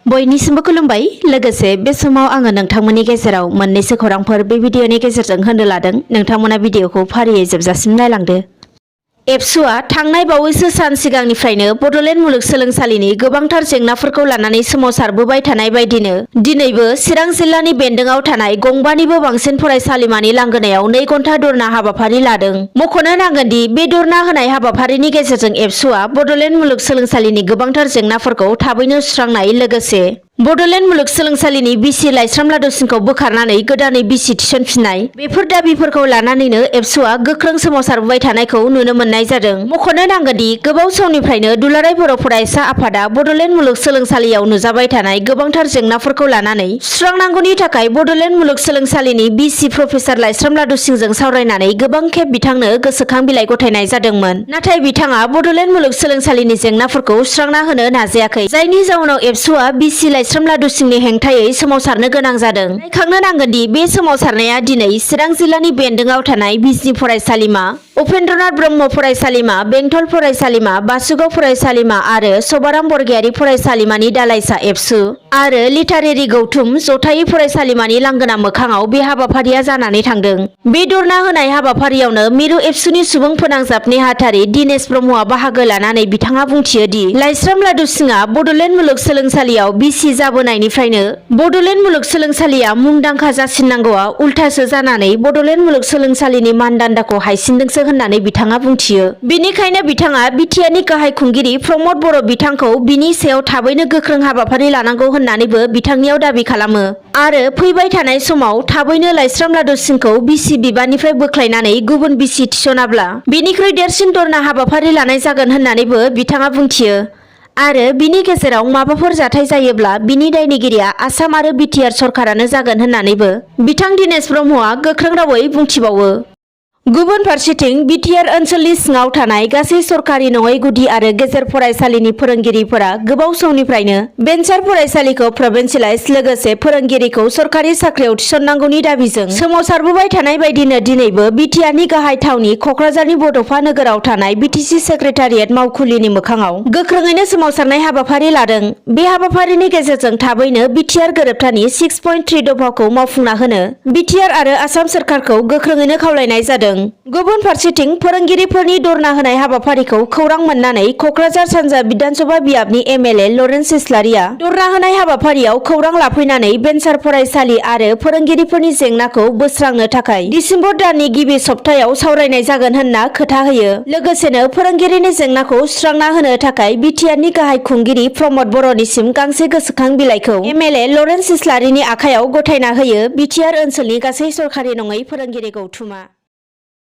बयनिसिमबो खुलुमबाय। लोगोसे बे समाव आङो नोंथांमोननि गेजेराव मोननैसो खौरांफोर बे भिडिअनि गेजेरजों होनो लादों। नोंथांमोना भिडिअखौ फारियै जोबजासिम नायलांदो। एबसुआ थांनाय बावैसो सान सिगांनिफ्रायनो बड'लेण्ड मुलुगसोलोंसालिनि गोबांथार जेंनाफोरखौ लानानै सोमावसारबोबाय थानाय बायदिनो दिनैबो चिरां जिल्लानि बेन्दोंआव थानाय गंबानिबो बांसिन फरायसालिमानि लांगोनायाव 2 घन्टा धरना हाबाफारि लादों। मख'नो नांगोन दि बे धरना होनाय हाबाफारिनि गेजेरजों एबसुआ बड'लेण्ड मुलुगसोलोंसालिनि गोबांथार जेंनाफोरखौ थाबैनो सुस्रांनाय लोगोसे बड'लेण्ड मुलुगसोलोंसालिनि बिसि लाइस्राम लादुसिंखौ बोखारनानै गोदानै बिसि थिसनफिननाय बेफोर दाबिफोरखौ लानानैनो एबसुआ गोख्रों सोमावसारबोबाय थानायखौ नुनो मोननाय जादों। मख'नो नांगोन दि गोबाव समनिफ्रायनो दुलाराय बर' फरायसा आफादा बड'लेण्ड मुलुगसोलोंसालियाव नुजाबाय थानाय गोबांथार जेंनाफोरखौ लानानै सुस्रांनांगौनि थाखाय बड'लेण्ड मुलुगसोलोंसालिनि बिसि प्रफेसार लाइस्राम लादुसिंजों सावरायनानै गोबां खेब बिथांनो गोसोखां बिलाइ गथायनाय जादोंमोन। नाथाय बिथाङा बड'लेण्ड मुलुगसोलोंसालिनि जेंनाफोरखौ सुस्रांना होनो नाजायाखै, जायनि जाउनाव एबसुआ बिसि लाइस्राम लादुसिंनि हेंथायै सोमावसारनो गोनां जादों। रायखांनो नांगोन दि बे सोमावसारनाया दिनै चिरां जिल्लानि बेन्दोंआव थानाय बिजनि फरायसालिमा, उपेन्द्रनाथ ब्रह्म फरायसालिमा, बेंटल फरायसालिमा, बासुगाव फरायसालिमा आरो सभाराम बरगयारि फरायसालिमानि दालाइसा एबसु आरो लिटारेरि गौथुम जथायै फरायसालिमानि लांगोना मोखाङाव बे हाबाफारिया जानानै थांदों। बे धरना होनाय हाबाफारियावनो मिरु एबसुनि सुबुं फोनांजाब नेहाथारि दिनेश ब्रह्मआ बाहागो लानानै बिथाङा बुंथियो दि लाइस्राम लादुसिंआ बड'लेण्ड मुलुगसोलोंसालियाव बिसि जाबोनायनिफ्रायनो बड'लेण्ड मुलुगसोलोंसालिया मुंदांखा जासिननांगौआ उल्थासो जानानै बड'लेण्ड मुलुगसोलोंसालिनि मानदान्दाखौ हायसिनदोंसो होननानै बिथाङा बुंथियो। बेनिखायनो बिथाङा बिटिआरनि गाहाय खुंगिरि प्रमद बर' बिथांखौ बिनि सायाव थाबैनो गोख्रों हाबाफारि लानांगौ होननानैबो बिथांनियाव दाबि खालामो आरो फैबाय थानाय समाव थाबैनो लाइस्राम लादुसिंखौ बिसि बिबाननिफ्राय बोख्लायनानै गुबुन बिसि थिसनाब्ला बेनिख्रुइ देरसिन धरना हाबाफारि लानाय जागोन होननानैबो बिथाङा बुंथियो आरो बिनि गेजेराव माबाफोर जाथाय जायोब्ला बिनि दायनिगिरिया आसाम आरो बिटिआर सरकारानो जागोन होननानैबो बिथां दिनेश ब्रह्मआ गोख्रों रावै बुंथिबावो। गुबुन फारसेथिं बिटिआर ओनसोलनि सिङाव थानाय गासै सरकारि नङै गुदि आरो गेजेर फरायसालिनि फोरोंगिरिफोरा गोबाव समनिफ्रायनो भेन्सार फरायसालिखौ प्रभिन्सियेलाइज लोगोसे फोरोंगिरिखौ सरकारि साख्रियाव थिसननांगौनि दाबिजों सोमावसारबोबाय थानाय बायदिनो दिनैबो बिटिआरनि गाहाय थावनि क'क्राझारनि बड'फा नोगोराव थानाय बिटिसि सेक्रेटारियेट मावखुलिनि मोखाङाव गोख्रोङैनो सोमावसारनाय हाबाफारि लादों। बे हाबाफारिनि गेजेरजों थाबैनो बिटिआर गोरोबथानि 6.3 दफाखौ मावफुंना होनो बिटिआर आरो आसाम सरकारखौ गोख्रोङैनो खावलायनाय जादों। गुबुन फारसेथिं फोरोंगिरिफोरनि धरना होनाय हाबाफारिखौ खौरां मोननानै क'क्राझार सानजा बिधानसभा बियाबनि एमएलए लरेन्स इस्लारिया धरना होनाय हाबाफारियाव खौरां लाफैनानै भेन्सार फरायसालि आरो फोरोंगिरिफोरनि जेंनाखौ बोस्रांनो थाखाय दिसेम्बर दाननि गिबि सप्तायाव सावरायनाय जागोन होनना खोथा होयो। लोगोसेनो फोरोंगिरिनि जेंनाखौ सुस्रांना होनो थाखाय बिटिआरनि गाहाय खुंगिरि प्रमद बर'निसिम गांसे गोसोखां बिलाइखौ एमएलए लरेन्स इस्लारिनि आखायाव गथायना होयो बिटिआर ओनसोलनि गासै सरकारि नङै फोरोंगिरि गौथुमा।